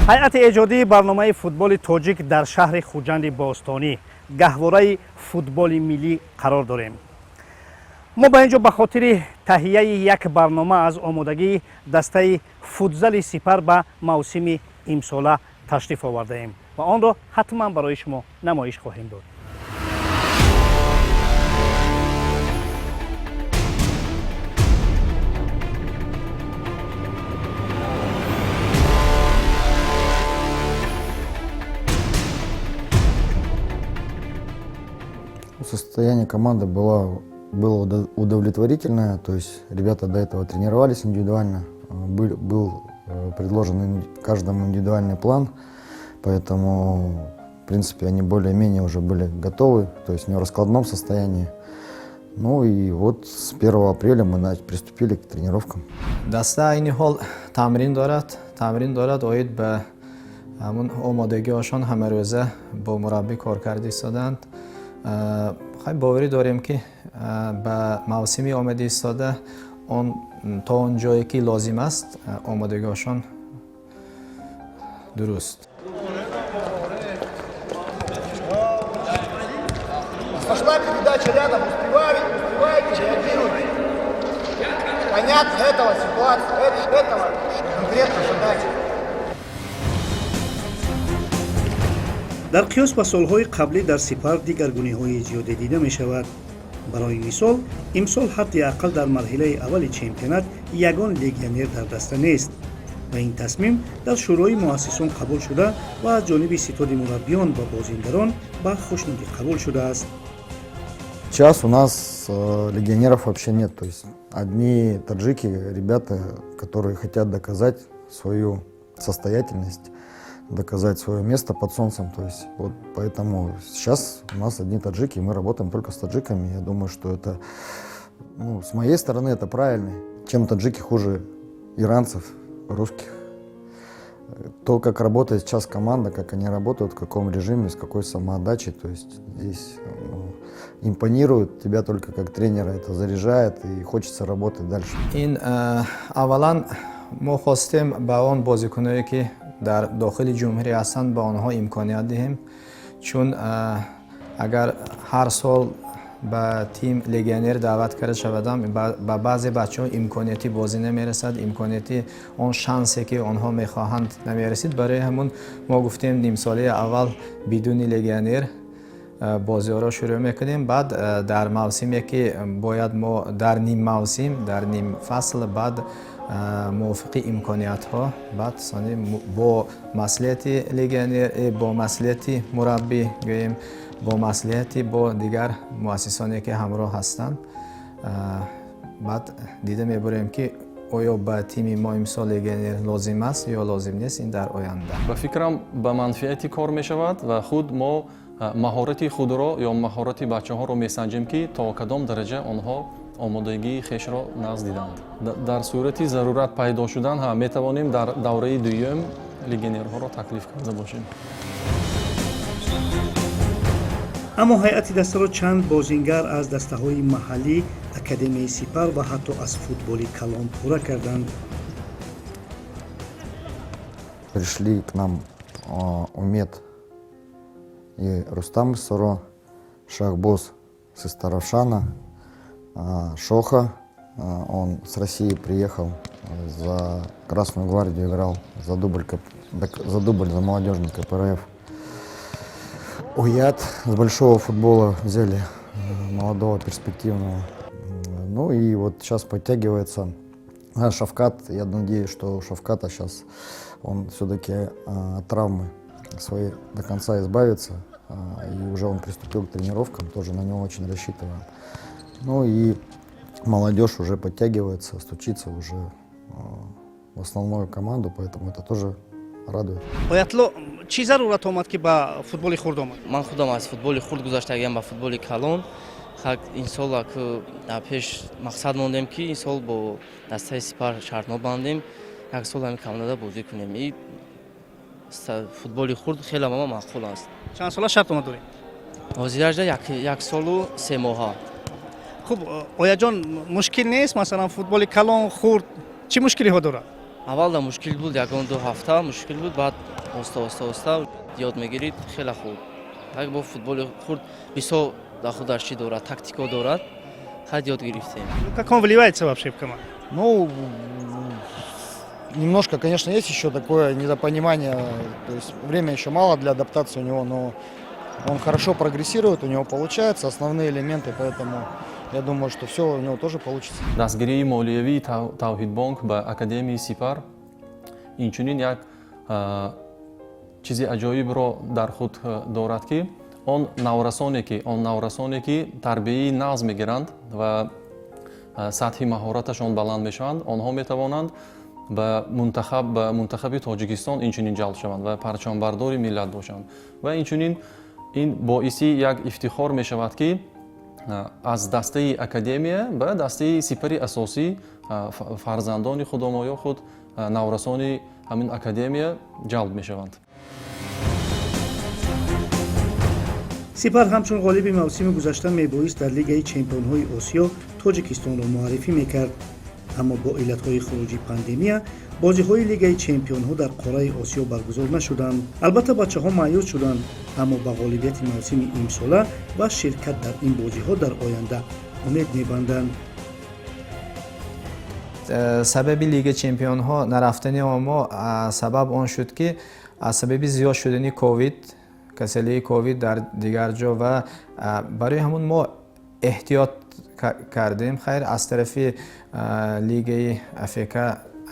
Ҳайати эҷодии барномаи «Футболи тоҷик» дар шаҳри Хуҷанди бостонӣ, гаҳвораи футболи миллӣ, қарор дорем. Мо ба ин ҷо ба хотири таҳияи як барнома аз омодагии дастаи футзали «Сипар» ба мавсими имсола ташриф овардаем ва онро ҳатман барои шумо намоиш хоҳем дод. Состояние команды было удовлетворительное, то есть ребята до этого тренировались индивидуально, был предложен каждому индивидуальный план, поэтому, в принципе, они более-менее уже были готовы, то есть не в раскладном состоянии. Ну и вот с 1 апреля мы приступили к тренировкам. Даста айни ҳол тамрин дорад оид ба ҳамун омодагиҳошон. Ҳамарӯза бо мураббӣ кор карда истоданд. Хай, боварӣ дорем, ки ба мавсими омада истода он то он ҷое ки лозим аст, омодагиҳошон дуруст. Пошла передача рядом, успеваете, успеваете, реагируйте. Понятно, этого ситуация, этого конкретно задача. Дар қиёс ба солҳои қаблӣ дар «Сипар» дигаргуниҳои зиёде дида мешавад. Барои мисол, имсол ҳадди ақал дар марҳилаи аввали чемпионат ягон легионер дар даста нест ва ин тасмим дар шӯрои муассисон қабул шуда ва аз ҷониби ситоди мураббиён ва бозингарон ба хушнудӣ қабул шудааст. Сейчас у нас легионеров вообще нет, то есть одни таджики, ребята, которые хотят доказать свою состоятельность, доказать свое место под солнцем. То есть вот поэтому сейчас у нас одни таджики, и мы работаем только с таджиками. Я думаю, что это, ну, с моей стороны, это правильно. Чем таджики хуже иранцев, русских? То, как работает сейчас команда, как они работают, в каком режиме, с какой самоотдачей, то есть здесь, ну, импонирует тебя только как тренера, это заряжает, и хочется работать дальше. Ин аввалан мо хостем ба он бозикуное, ки дар дохили ҷумҳурӣ ҳастанд, ба онҳо имконият диҳем, чун агар ҳар сол ба тим легионер даъват карда шавадам, ба баъзе бачаҳо имконияти бозӣ намерасад, имконияти он шансе, ки онҳо мехоҳанд, намерасид. Барои ҳамун мо гуфтем, нимсолаи аввал бидуни легионер бозиҳоро шурӯъ мекунем. Баъд дар мавсиме, ки бояд мо дар ним мавсим, дар ним фасл, баъд мувофиқи имкониятҳо, баъд сони бо маслиҳати легионер, бо маслиҳати мураббӣ гӯем, бо маслиҳати бо дигар муассисоне, ки ҳамроҳ ҳастанд, баъд дида мебарем, ки оё ба тими мо имсол легионер лозим аст ё лозим нест. Ин дар оянда. Ба фикрам, ба манфиати кор мешавад ва худ мо маҳорати худро ё маҳорати бачаҳоро месанҷем, ки то кадом дараҷа онҳо омодагии хешро нағз диданд. Дар сурати зарурат пайдо шудан ҳам метавонем дар давраи дуюм легионерҳоро таклиф карда бошем. Аммо ҳайати дастаро чанд бозингар аз дастаҳои маҳаллӣ, академияи «Сипар» ва ҳатто аз футболи калон пурра карданд. Пришли к нам Умед и Рустам из Суро, Шахбоз с Истаравшана, Шоха, он с России приехал, за Красную гвардию играл, за дубль, за молодежный КПРФ. Уят с большого футбола взяли, молодого, перспективного. Ну и вот сейчас подтягивается Шавкат. Я надеюсь, что у Шавката сейчас он все-таки от травмы своей до конца избавится. И уже он приступил к тренировкам, тоже на него очень рассчитываем. Ну и молодежь уже подтягивается, стучится уже в основную команду, поэтому это тоже радует. Оятло, чӣ зарурат омад, ки ба футболи хурд омад? Ман худам аз футболи хурд гузаштагиам ба футболи калон. Хак ин сол дар пеш мақсад мондем, ки ин сол бо дастаи «Сипар» шартнома бандем, як сол ҳамин командада бозӣ кунем. И футболи хурд хеле ба ман маъқул аст. Чанд сола шартнома доред? Ҳозиражда як солу 3 моҳа. Хуб, Ояҷон, мушкил нест, масалан, футболи калон, хурд чӣ мушкилиҳо дорад? Аввалда мушкил буд, ягон 2 ҳафта мушкил буд, баъд оста оста оста ёд мегирид, хеле хуб. Так бо футболи хурд бисёр дар худаш чӣ дорад, тактико дорад, хад ёд гирифтем. Ну, как он вливается вообще в команду? Ну, немножко, конечно, есть еще такое недопонимание. То есть время еще мало для адаптации у него, но он хорошо прогрессирует, у него получаются основные элементы, поэтому я думаю, что все у него тоже получится. Дастгирии молиявии Тавҳидбонк ба Академияи Сипар инчунин як чизи аҷоибро дар худ дорад, ки он наврасоне ки тарбияи нағз мегиранд ва сатҳи маҳораташон баланд мешаванд, онҳо метавонанд ба мунтахаби Тоҷикистон инчунин ҷалб шаванд ва парчамбардори миллат бошанд. Ва инчунин ин боиси як ифтихор мешавад, ки аз дастаи академия ба дастаи Сипари асосӣ фарзандони худомо ё худ наврасони ҳамин академия ҷалб мешаванд. Сипар ҳамчун ғолиби мавсими гузашта мебоист дар Лигаи чемпионҳои Осиё Тоҷикистонро муаррифӣ мекард, аммо бо иллатҳои хуруҷи пандемия бозиҳои Лигаи чемпионҳо дар қораи Осиё баргузор нашуданд. Албатта, бачаҳо маъюс шуданд, аммо ба ғолибияти мавсими имсола ва ширкат дар ин бозиҳо дар оянда умед мебанданд. Сабаби Лига чемпионҳо нарафтани мо сабаб он шуд, ки аз сабаби зиёд шудани ковид, касалии ковид дар дигар ҷо, ва барои ҳамун мо эҳтиёт кардем. Хайр, аз тарафи лигаи АФК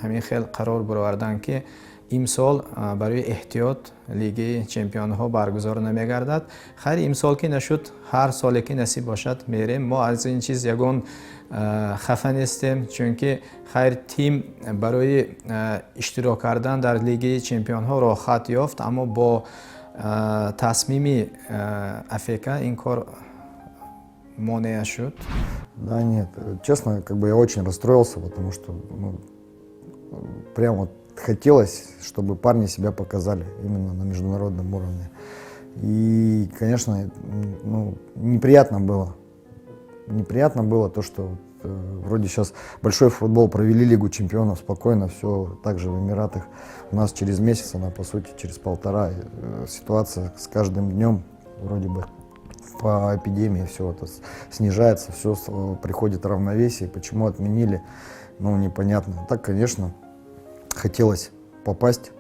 ҳамин хел қарор бароварданд, ки имсол барои эҳтиёт Лигаи чемпионҳо баргузор намегардад. Хайр, имсол ки нашуд, ҳар соле ки насиб бошад, мерем. Мо аз ин чиз ягон хафа нестем, чунки хайр, тим барои иштирок кардан дар Лигаи чемпионҳо роҳхат ёфт, аммо бо тасмими АФК ин кор монеа шуд. Да нет, честно, как бы я очень расстроился, потому что, ну, прям вот хотелось, чтобы парни себя показали именно на международном уровне. И, конечно, ну, неприятно было. Неприятно было то, что вроде сейчас большой футбол, провели Лигу чемпионов спокойно, все так же в Эмиратах. У нас через месяц она, по сути, через полтора. Ситуация с каждым днем вроде бы по эпидемии все это снижается, все приходит равновесие. Почему отменили, ну, непонятно. Так, конечно, хотелось попасть,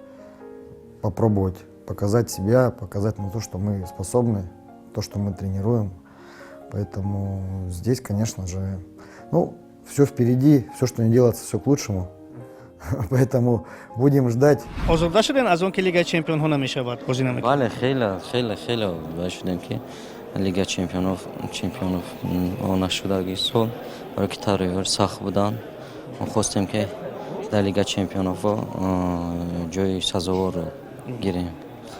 попробовать показать себя, показать на то, что мы способны, то, что мы тренируем. Поэтому здесь, конечно же, ну, все впереди, все, что не делается, все к лучшему. Поэтому будем ждать. Озурда шудем аз он ки Лигаи чемпионҳо намешавад, бозӣ намекунад? Бале, хеле хеле хеле шудем, ки Лига чемпионов нашудаги сол, барои ки тарёр сахт буданд. Мо хостем, ки дар Лига чемпионовҳо ҷои сазоворро гирем.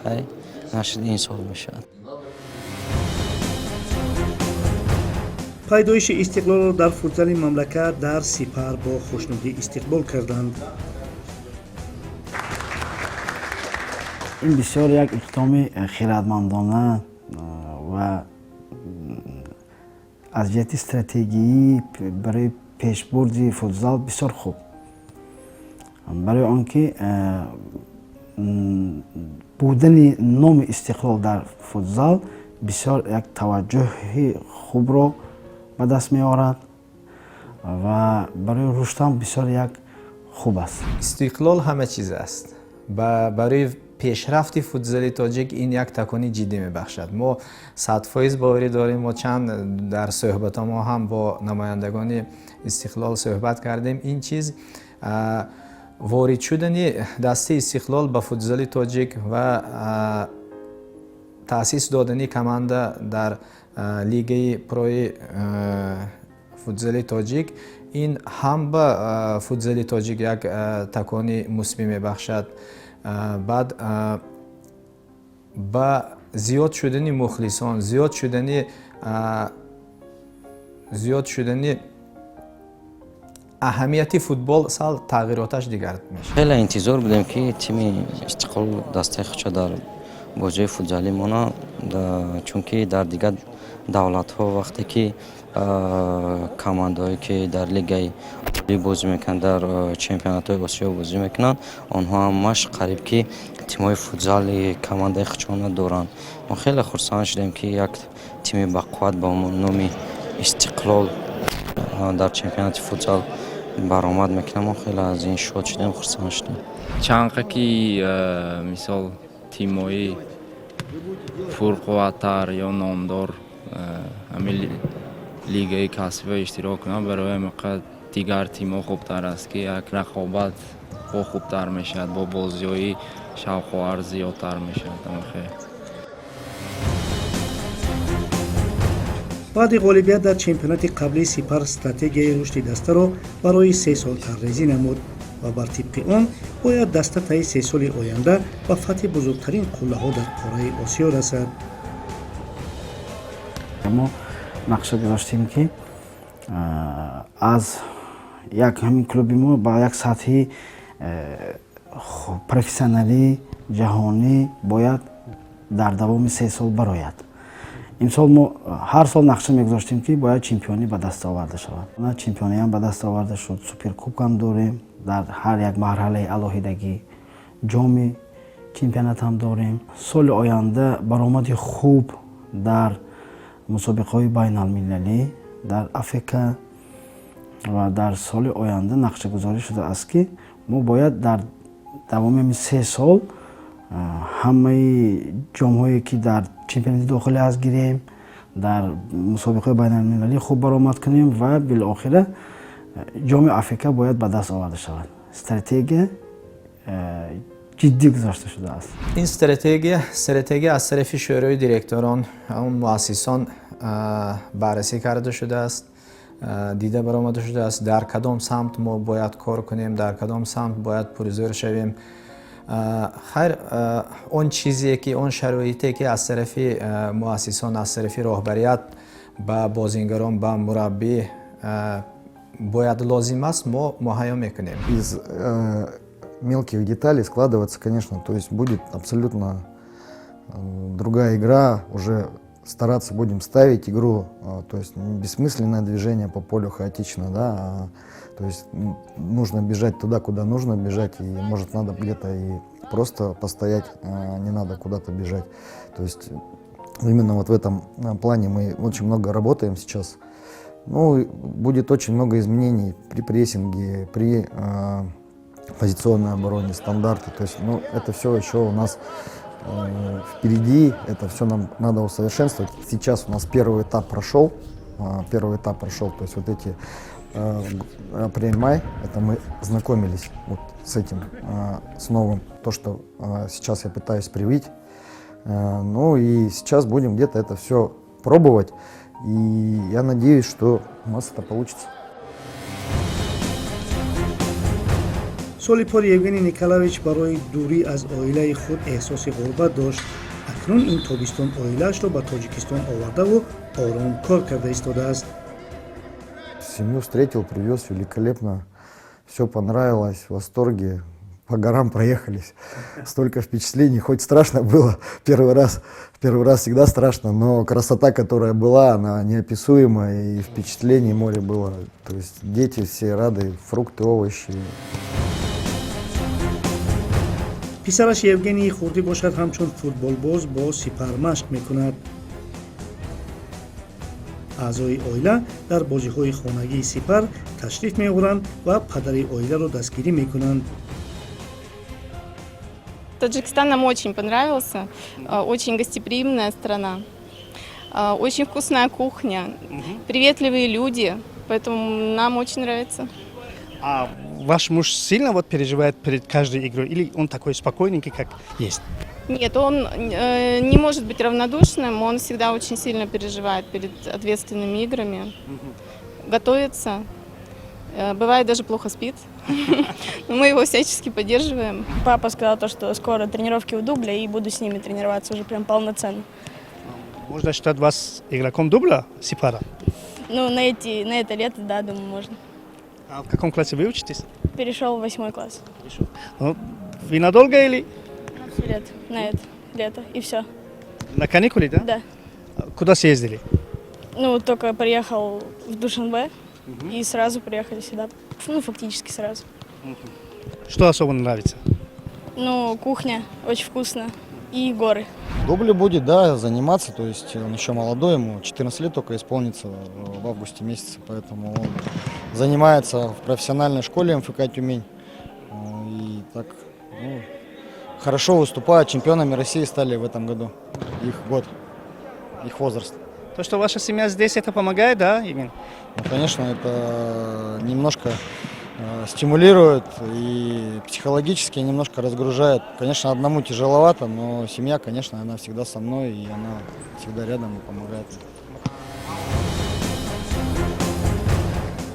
Хай, нашуд, ин сол мешавад. Пайдоиши Истиқлолро дар футзали мамлакат дар Сипар бо хушнудӣ истиқбол карданд. Ин бисёр як иқдоми хирадмандона ва аз ҷиҳати стратегиӣ барои пешбурди футзал бисёр хуб, барои он ки будани номи Истиқлол дар футзал бисёр як таваҷҷӯҳи хубро ба даст меорад ва барои рушдам бисёр як хуб аст. Истиқлол ҳама чиз аст. Барои пешрафти футзали тоҷик ин як такони ҷиддӣ мебахшад. Мо 100% боварӣ дорем. Мо чанд дар суҳбатҳо мо ҳам бо намояндагони Истиқлол суҳбат кардем. Ин чиз, ворид шудани дастаи Истиқлол ба футзали тоҷик ва таъсис додани команда дар лигаи прои футзали тоҷик, ин ҳам ба футзали тоҷик як такони мусбӣ мебахшад, баъд ба зиёд шудани мухлисон, зиёд шудани аҳамияти футбол сал тағйироташ дигар мешавад. Хеле интизор будем, ки тими Истиқлол дастаи худша дар бозиҳои футзалӣ мона, чунки дар дигар давлатҳо вақте ки Командаҳое, ки дар лигаи олӣ бозӣ мекунанд, дар чемпионатҳои Осиё бозӣ мекунанд, онҳо ҳамаш қариб ки тимҳои футзали командаи худшона доранд. Мо хеле хурсанд шудем, ки як тими бақувват бо номи Истиқлол дар чемпионати футзал баромад мекунад. Мо хеле аз ин шод шудем, хурсанд шудем. Чанқа ки, мисол, тимҳои пурқувваттар ё номдор ҳамин лигаи касбиро иштирок кунанд, барои ҳамин дигар тимҳо хубтар аст, ки як рақобат бо хубтар мешавад, бо бозиҳои шавқовар зиёдтар мешавад. Хел. Баъди ғолибият дар чемпионати қаблӣ Сипар стратегияи рушди дастаро барои 3 сол тарҳрезӣ намуд ва бар тибқи он бояд даста таи 3 соли оянда ба фатҳи бузургтарин қуллаҳо дар қораи Осиё расад. Мо нақша гузоштем, ки аз як ҳамин клуби мо ба як сатҳи профессионалӣ, ҷаҳонӣ бояд дар давоми 3 сол барояд. Имсол мо ҳар сол нақша мегузоштем, ки бояд чемпионӣ ба даст оварда шавад. Чемпиониам ба даст оварда шуд, суперкубкам дорем, дар ҳар як марҳалаи алоҳидагӣ ҷоми чемпионатам дорем. Соли оянда баромади хуб дар мусобиқаҳои байналмилалӣ, дар АФК, ва дар соли оянда нақшагузорӣ шудааст, ки мо бояд дар давоми 3 сол ҳамаи ҷомҳое, ки дар чемпионати дохилӣ аст, гирем, дар мусобиқаҳои байналмилалӣ хуб баромад кунем ва билохира ҷоми АФК бояд ба даст оварда шавад. Стратегия ҷиддӣ гузошта шудааст. Ин стратегия аз тарафи шӯрои директорон, он муассисон баррасӣ карда шудааст, дида баромада шудааст, дар кадом самт мо бояд кор кунем, дар кадом самт бояд пурзӯр шавем. Хайр, он чизе ки, он шароите ки аз тарафи муассисон, аз тарафи роҳбарият ба бозингарон, ба мураббӣ бояд лозим аст, мо муҳайё мекунем. Из мелких деталей складывается, конечно, то есть будет абсолютно другая игра, уже стараться будем ставить игру, то есть не бессмысленное движение по полю хаотично, да, то есть нужно бежать туда, куда нужно бежать, и, может, надо где-то и просто постоять, не надо куда-то бежать. То есть именно вот в этом плане мы очень много работаем сейчас. Ну, и будет очень много изменений при прессинге, при позиционной обороне, стандарты. То есть, ну, это все еще у нас впереди, это все нам надо усовершенствовать. Сейчас у нас первый этап прошел, первый этап прошел, то есть вот эти апрель-май, это мы знакомились вот с этим, с новым, то, что сейчас я пытаюсь привить. Ну и сейчас будем где-то это все пробовать. И я надеюсь, что у нас это получится. Соли пор Евгений Николаевич барои дурӣ аз оилаи худ эҳсоси ғурбат дошт. Акнун ин тобистон оилаашро ба Тоҷикистон овардаву ором кор карда истодааст. Семью встретил, привез великолепно. Все понравилось, в восторге. По горам проехались. Столько впечатлений, хоть страшно было первый раз. Первый раз всегда страшно, но красота, которая была, она неописуемая, и впечатлений море было. То есть дети все рады, фрукты, овощи. Писараш Евгении хурдӣ бошад, ҳамчун футболбоз бо Сипар машқ мекунад. Аъзои оила дар бозиҳои хонагии Сипар ташриф меоранд ва падари оиларо дастгирӣ мекунанд. Таджикистан нам очень понравился, очень гостеприимная страна, очень вкусная кухня, приветливые люди, поэтому нам очень нравится. А ваш муж сильно вот переживает перед каждой игрой или он такой спокойненький, как есть? Нет, он не может быть равнодушным, он всегда очень сильно переживает перед ответственными играми, готовится, бывает, даже плохо спит. Но мы его всячески поддерживаем. Папа сказал то, что скоро тренировки у дубля, и буду с ними тренироваться уже прям полноценно. Можно считать вас игроком дубля Сипара? Ну, на это лето, да, думаю, можно. А в каком классе вы учитесь? Перешел в восьмой класс. Ну, вы надолго или На все лето, на это лето, и все. На каникулы, да? Да. Куда съездили? Ну, только приехал в Душанбе и сразу приехали сюда. Ну, фактически сразу. Что особо нравится? Ну, кухня очень вкусно и горы. В дубле будет, да, заниматься, то есть он еще молодой, ему 14 лет только исполнится в августе месяце, поэтому он занимается в профессиональной школе МФК «Тюмень». И так, ну, хорошо выступает, чемпионами России стали в этом году, их год, их возраст. То, что ваша семья здесь, это помогает, да, Эмин? Ну, конечно, это немножко стимулирует и психологически немножко разгружает. Конечно, одному тяжеловато, но семья, конечно, она всегда со мной, и она всегда рядом и помогает.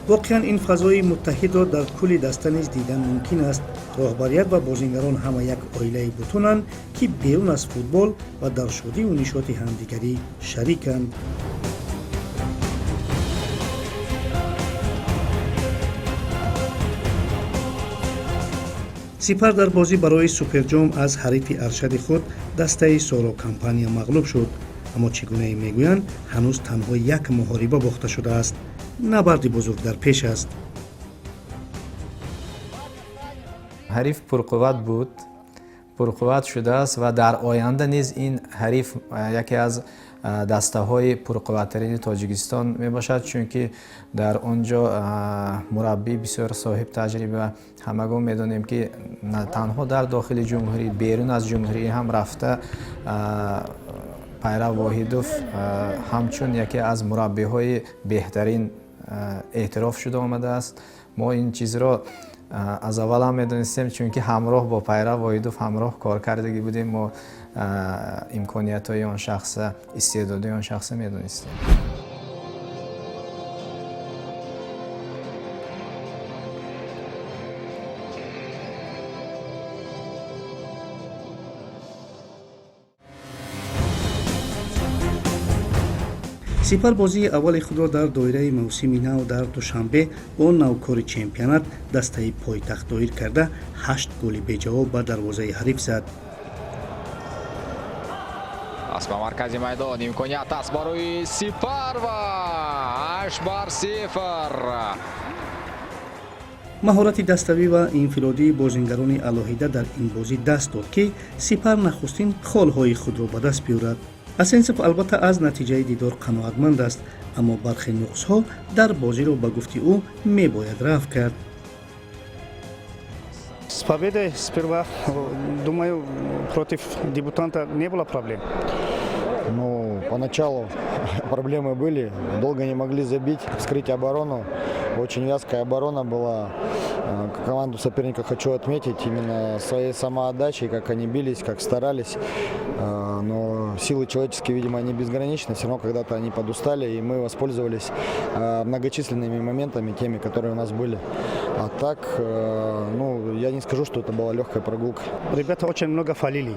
Воқеан, ин фазои муттаҳидро дар кулли даста низ дидан мумкин аст. Роҳбарият ва бозингарон ҳама як оилаи бутунанд, ки берун аз футбол ва дар шодиву нишоти ҳамдигарӣ шариканд. Сипар дар бозӣ барои суперҷом аз ҳарифи аршади худ, дастаи Соро Компания, мағлуб шуд. Аммо чӣ гунае мегӯянд, ҳанӯз танҳо як муҳориба бохта шудааст, набарди бузург дар пеш аст. Ҳариф пурқувват буд, пурқувват шудааст ва дар оянда низ ин ҳариф яке аз дастаҳои пурқувваттарини Тоҷикистон мебошад, чунки дар он ҷо мураббӣ бисёр соҳиб таҷриба. Ҳамагон медонем, ки на танҳо дар дохили ҷумҳурӣ, берун аз ҷумҳурӣ ҳам рафта, Пайрав Воҳидов ҳамчун яке аз мураббиҳои беҳтарин эътироф шуда омадааст. Мо ин чизро аз аввал ҳам медонистем, чунки ҳамроҳ бо Пайрав Воҳидов ҳамроҳ кор кардагӣ будем. Мо имкониятҳои он шахса, истеъдоди он шахса медонистем. Сипар бозии аввали худро дар доираи мавсими нав дар Душанбе бо навкори чемпионат, дастаи пойтахт, доир карда, ҳашт голи беҷавоб ба дарвозаи ҳариф зад. Пас ба маркази майдон, имконият аст барои Сипар ва 8-0. Маҳорати даставӣ ва инфиродии бозингарони алоҳида дар ин бозӣ даст дод, ки Сипар нахустин холҳои худро ба даст биёрад. Асенсов албатта аз натиҷаи дидор қаноатманд аст, аммо бархе нуқсҳо дар бозиро, ба гуфти ӯ, мебояд рафъ кард. С победой сперва, думаю, против дебютанта не было проблем. Ну, поначалу проблемы были, долго не могли забить, вскрыть оборону. Очень вязкая оборона была. Команду соперника хочу отметить именно своей самоотдачей, как они бились, как старались. Но силы человеческие, видимо, они безграничны. Все равно когда-то они подустали, и мы воспользовались многочисленными моментами, теми, которые у нас были. А так, ну, я не скажу, что это была легкая прогулка. Ребята очень много фалили.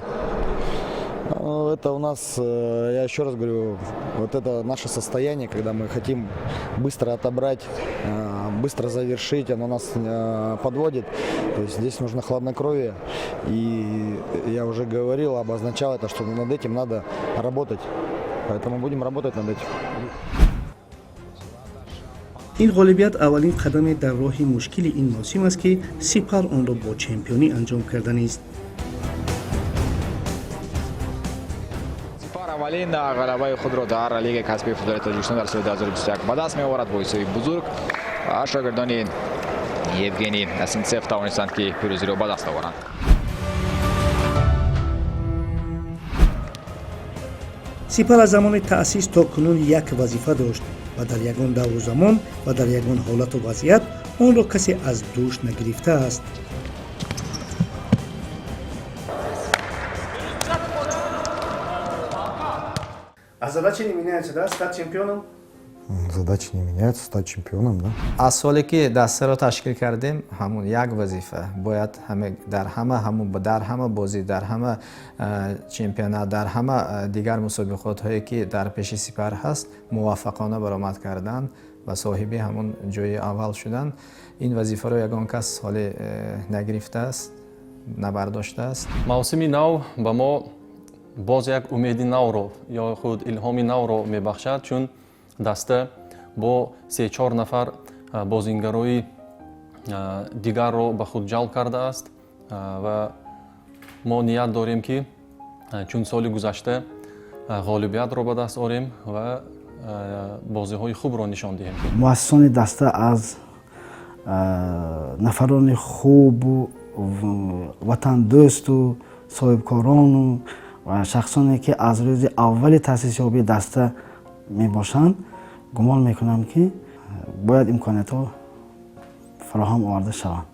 Ну, это у нас, я еще раз говорю, вот это наше состояние, когда мы хотим быстро отобрать, быстро завершить, оно нас подводит. То есть здесь нужно хладнокровие. И я уже говорил, обозначал это, что над этим надо работать. Поэтому будем работать над этим. Ин ғолибият аввалин қадаме дар роҳи мушкили ин мавсим аст, ки Сипар онро бо чемпионӣ анҷом карданист. Сипар аввалин ғалабаи худро дар лигаи касбии футболи Тоҷикистон дар соли 2021 ба даст меоварад. Бо ҳисоби бузург шогирдони Евгений Асинцев тавонистанд, ки пирӯзиро ба даст оваранд. Сипар аз замони таъсис то кунун як вазифа дошт ва дар ягон давру замон ва дар ягон ҳолату вазъият онро касе аз дӯш нагирифтааст. А задачи не меняются, да? Стать чемпионом? Задачи не меняются, стать чемпионом, да? Аз соле ки дастаро ташкил кардем, ҳамун як вазифа бояд дар ҳама ҳамун дар ҳама бозӣ, дар ҳама чемпионат, дар ҳама дигар мусобиқотҳое ки дар пеши Сипар ҳаст, муваффақона баромад кардан ва соҳиби ҳамун ҷои аввал шудан. Ин вазифаро ягон кас ҳоле нагирифтааст, набардоштааст. Мавсими нав ба мо боз як умеди навро ё худ илҳоми навро мебахшад, чун Даста бо се-чор нафар бозингарои дигарро ба худ ҷалб кардааст ва мо ният дорем, ки чун соли гузашта ғолибиятро ба даст орем ва бозиҳои хубро нишон диҳем. Муассисони даста аз нафарони хубу ватандӯсту соҳибкорону ва шахсоне, ки аз рӯзи аввали таъсисёбии даста мебошанд, гумон мекунам, ки бояд имкониятҳо фароҳам оварда шаванд.